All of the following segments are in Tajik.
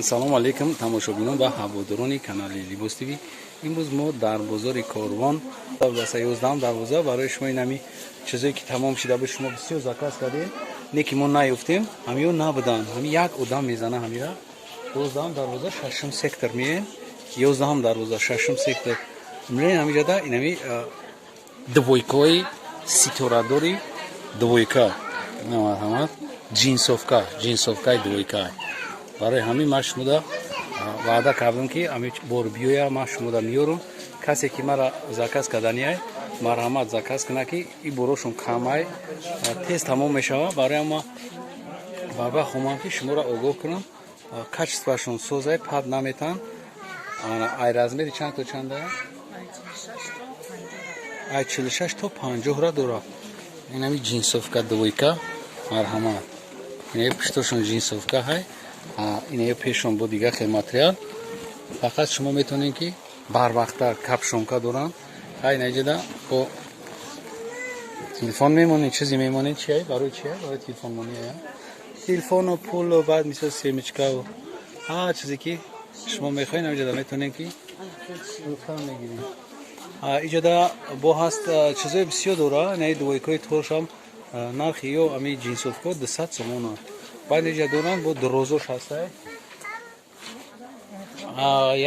Салому алейкум, тамошобинон ва ҳаводорони канали Либос ТВ. Имрӯз мо дар бозори Корвон, 11 дарвоза. Барои шумо инами чизое ки тамом шида буд, шумо бисёр заказ кардем, не ки мо наёфтем, ҳамиё набуданд. Ҳами як одам мезана ҳамира. 12-ам дарвоза, шашум сектор меем, 11-ам дарвоза, шашум сектор мирем. Ҳамиҷода инами двойкаҳои ситорадори двойка, марҳамат, джинсовка, джинсовкаи двойка. Барои ҳамин ман шумода ваъда кардам, ки ами бор биёя, ман шумода меёрам. Касе ки мара заказ карданиай, марҳамат, заказ куна, ки и борошон камай, тез тамом мешава. Барои ма барвақт омадам, ки шуморо огоҳ кунам. Качествоашон созай, пад наметан. Ай размери чанд то чанда? Ай 46 то 50-ра дора. Инами джинсовка двойка, марҳамат. Инаи пуштошон джинсовка ҳай, инаи пешон бо дигар хел материал. Фақат шумо метавонед, ки барвақттар капюшонка доранд. Ҳай, наиҷода бо телефон мемонед, чизе мемонед. Чи барои чи? Барои телефонмонӣ, телефону пулу, баъд мисол семечкаву ҳар чизе ки шумо мехоҳед, наиҷода метавонед, ки мегиред. Иҷода бо ҳаст, чизои бисёр дора. Инаи двойкаи торшам, нархи ё ами джинсовка 200 сомона. Баъд иҷа доранд бо дорозош ҳастай,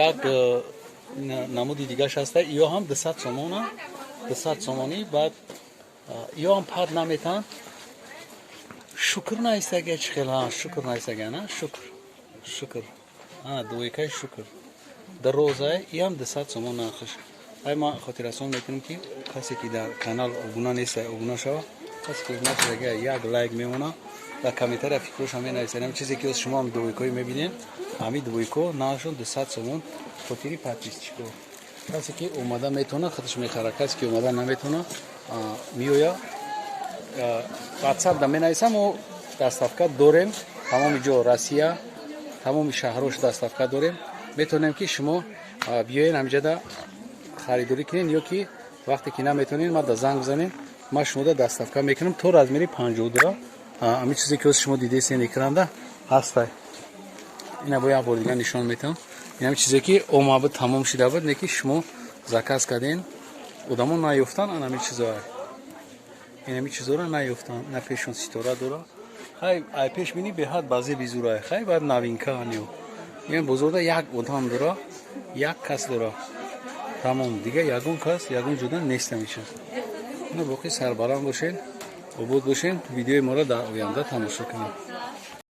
як намуди дигаш ҳастай, ё ҳам 200 сомона, 200 сомонӣ. Баъд ё ҳам пад наметан. Шукр наистага, чӣ хел шукр наистага на, шукр, шукр, двойкаи шукр дарозай, иам 200 сомон нархаш. Ай, ман хотиррасон мекунам, ки касе ки дар канал обуна нестай, обуна шава. Касе ки обуна шудага, як лайк мемона, дар комментария фикроша менависед. Чизе ки шумо ҳам двойкои мебинед, ҳамин двойко нархшон 200 сомон. Хотири подписчико, касе ки омада метавона, худаш мехара, касе ки омада наметавона, меоя, Ватсап да менависам. Мо доставка дорем, тамоми ҷо Россия, тамоми шаҳрош доставка дорем. Метавонем, ки шумо биёен, ҳамиҷада харидорӣ кунед, ё ки вақте ки наметавонед, ма да занг бизанем, ман шумода доставка мекунам. То размери 52-ра ҳамин чизе ки шумо дидесен экранда ҳастай. Ина бо як бор дига нишон метавам. Инам чизе ки омабуд, тамом шида буд, не ки шумо заказ карден, одамо наёфтан. Анами чизоа, инами чизоро наёфтан. На, пешон ситора дора. Хай, ай пеш бини, беҳад баъзе бизурай. Хай, баъд новинка аниё. Ин бозорда як одам дора, як кас дора, тамом. Дига ягон кас, ягон ҷода нест ҳамин чиз. Ина боқӣ сарбаланд бошед, обод бошед, видеои моро дар оянда тамошо кунед.